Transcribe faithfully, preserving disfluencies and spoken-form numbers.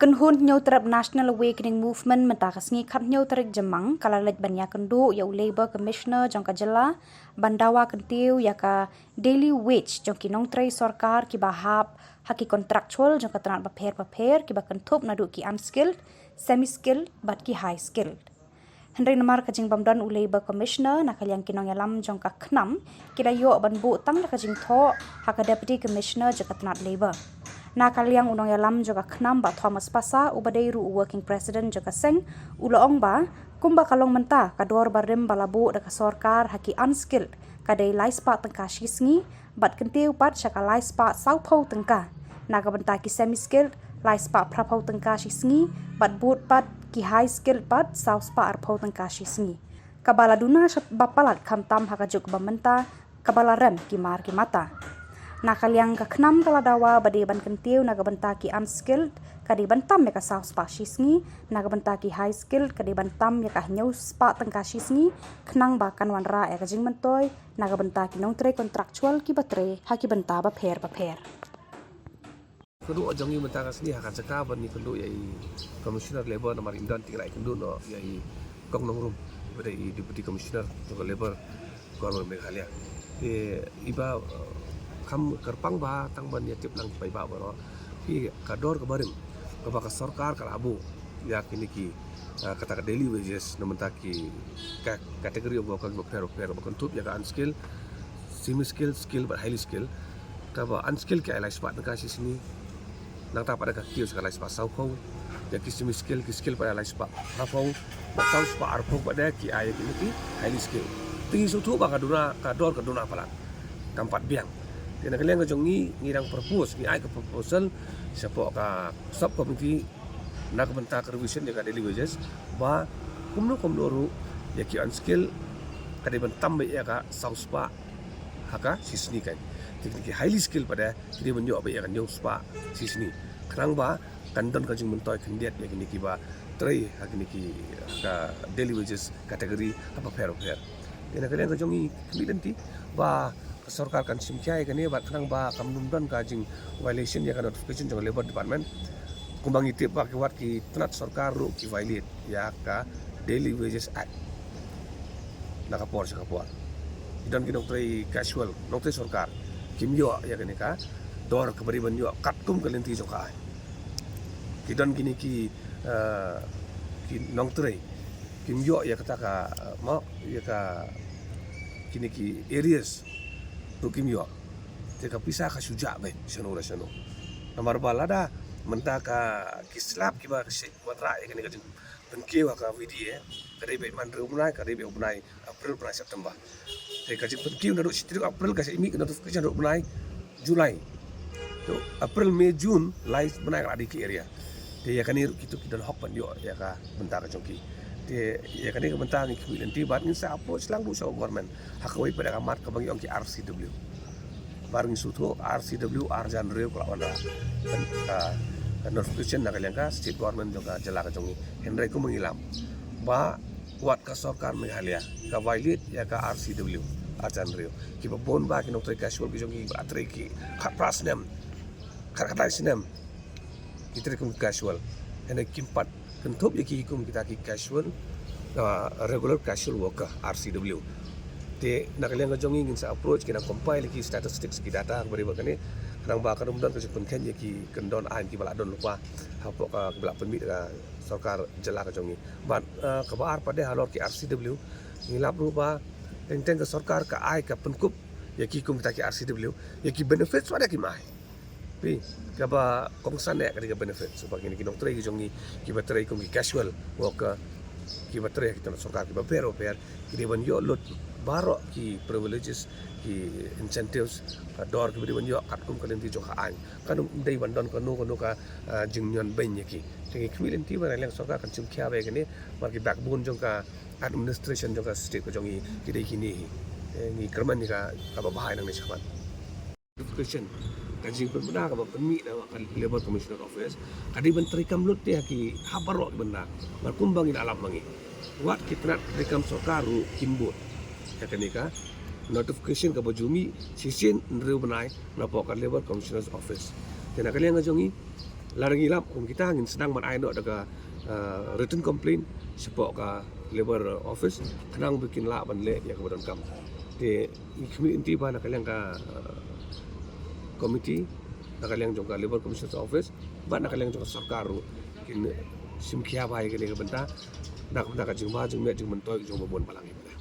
Kynhun Hynñiewtrep National Awakening Movement mynta ka sngi khathynñiew tarik Jymmang ka la leit ban ïakynduh ïa u Labour Commissioner jong ka jylla ban dawa kyntiew ïa ka daily wage jong ki nongtrei sorkar kiba hap ha ki contractual jong ka tnat bapher bapher kiba kynthup naduh ki unskilled, semi skilled bad ki high skilled. Hynrei namar ka jingbym don u Labour Commissioner, na ka liang ki nongïalam jong ka KHNAM ki la ïoh ban buh tang da ka jingthoh ha ka Deputy Commissioner jong ka tnat Labour. Na ka liang u nongïalam jong ka KHNAM, Bah Thomas Passah, uba dei ruh u Working President jong ka seng, u la ong ba kumba ka long mynta, ka dor barim ba la buh da ka sorkar ha ki unskilled ka dei lai spah tyngka shi sngi, bad kyntiew pat sha ka lai spah sawphew tyngka. Na ka bynta ki semi skilled, lai spah phraphew tyngka shi sngi, bad bud pat ki high skilled pat saw spah arphew tyngka shi sngi. Kaba la duna sha ba palat khamtam ha ka juk ba mynta, kaba la rem ki mar ki mata. Na ka liang ka KHNAM ka la dawa ba dei ban kyntiew na ka bynta ki unskilled ka dei ban tam ïa ka saw spah shi sngi, na ka bynta ki high skilled ka dei ban tam ïa ka hynñiew spah tyngka shi sngi, khnang ba kan wanrah ïa ka jingmyntoi na ka bynta ki nongtrei contractual kiba trei ha ki bynta bapher bapher. Kynduh jong ngi mynta ka sngi ha ka jaka ban ïakynduh ïa i Commissioner Labour namar im don, te ngi la ïakynduh noh ïa i Kong Nongrum, iba dei i Deputy Commissioner jong ka Labour Government Meghalaya. Te iba, eh, kham kyrpang ba tang ban ïatip lang ki paidbah baroh, ki ka dor kaba rim kaba ka sorkar ka la buh ïa kine ki, eh, kata ka daily wages na bynta ki ka category of worker kiba pher bapher, ba kynthup ïa ka unskilled, semi skilled, skilled bad highly skilled. Kaba unskilled ki ai lai spah tyngka shi sngi, nangta pat da ka kiew sa ka lai spah sawphew, ïa ki semi skilled, ki skilled pat da lai spah phraphew, bad saw spah arphew pat da ki ai ïa kine ki highly skilled. Te ngi sngewthuh ba ka duna, ka dor ka duna palat, kam pat biang. Te na ka liang ka jong ngi, ngi dang propose, ngi ai ka proposal shapoh ka sub committee na ka bynta ka revision ïa ka daily wages, ba kumno kumno ruh ïa ki unskilled ka dei ban tam beit ïa ka saw spah ha ka shi sngi kan. Te kine ki highly skilled pat da ki dei ban ïoh beit ïa ka hynñiew spah shi sngi, khnang ba kan don ka jingmyntoi khyndiat ïa kine kiba trei ha kine ki, ha ka daily wages category ha bapher bapher. Te na ka liang ka jong ngi khmih lynti ba ka sorkar kan shim khia ïa kane, bad khnang ba kam don ka jing violation ïa ka notification jong ka Labour Department. Kumba ngi tip ba ki wat ki tnat sorkar ruh ki violate ïa ka Daily Wages Act na ka por sha ka por. Ki don ki nongtrei casual, nongtrei sorkar, kim ïoh ïa kane ka dor kaba dei ban ïoh katkum ka lynti jong ka aiñ. Ki don kine ki, eh, ki nongtrei kim ïoh ïa kata ka, eh, mo, ïa ka, kine ki arrears ruh kim ïoh. Te ka pisa ka shu jah beit shano la shano. Namar ba lada mynta ka ki slap kiba ka shait wanrah ïa kane ka jingpynkiew ha ka V D A, ka dei beit man hynriew bnai, ka dei beit u bnai April, bnai September. Te ka jingpynkiew naduh shi tarik April, ka shait mih ka notification naduh bnai July. To April, May, June, lai bnai ka la dei ki arrear. Te ïa kane ruh kito ki don hok ban ïoh ïa ka bynta ka jong ki. Te ïa kane ka bynta ngi khmih lynti bad ngin sa approach lang ruh sha government ha kawei pat ka mat kaba ngi ong ki R C W. Namar ngi sngewthuh R C W ar hajar hynriew ka la wanrah ka, ka notification na ka liang ka state government jong ka jylla ka jong ngi. Hynrei kumba ngi lap ba wat ka sorkar Meghalaya ka violate ïa ka R C W ar hajar hynriew. Kiba bun ba ki nongtrei casual ki jong ngi ba trei ki khatphra snem, khatkhatlai snem ki trei kum casual. Hynrei kim pat kynthup ïa ki kum kita ki casual, ah, regular casual worker, R C W. Te na ka liang ka jong ngi ngin sa approach, ngin compile ki statistics, ki data kaba dei bad kane, khnang ba kan ym don ka jingpynkheiñ ïa ki kyndon aiñ kiba la don lypa hapoh ka, kiba la pynmih da ka sorkar jylla ka jong ngi. Bad, ah, kaba ar pat de halor ki R C W, ngi lap ruh ba teng teng ka sorkar ka ai, ka pynkup ïa ki kum kita ki R C W, ïa ki benefits pat de kim ai. Phi, kaba kongsan eh ka dei ka benefit, shuh ba kine ki nongtrei ki jong ngi kiba trei kum ki casual worker, kiba trei ha ki tnat sorkar kiba pher bapher, ki dei ban ïoh lut baroh ki privileges, ki incentives, ka dor kiba dei ban ïoh katkum ka lynti jong ka aiñ. Kan ym dei ban don kano kano ka, ah, jingñion beiñ ïa ki. Te ngi khmih lynti ba na liang sorkar kan shim khia bha ïa kine, namar ki backbone jong ka administration jong ka state ka jong ngi ki dei kine hi. Eh, ngi kyrmen ïa ka, kaba bha nangne shakhmat. Notification, ka jingpynbna kaba pynmih da ka Labour Commissioner Office, ka dei ban treikam lut te ha ki, ha baroh ki bynta. Namar kumba ngi la lap ma ngi, wat ki tnat treikam sorkar ruh kim bud ïa kane ka notification kaba ju mih shisien hynriew bnai napoh ka Labour Commissioner's Office. Te na ka liang ka jong ngi, Lada ngi lap kum kita, ngin sdang ban ai noh da ka, uh, written complaint shapoh ka Labour Office, khnang ba kin lah ban leh ïa kaba donkam. Te ngi khmih lynti ba na ka liang ka, uh, committee, na ka liang jong ka Labour Commissioner's Office, bad na ka liang jong ka sorkar ruh kin shim khia bha ïa kane ka bynta, na ka bynta ka jingma jingmet jingmyntoi jong ba bun balang ïa kane.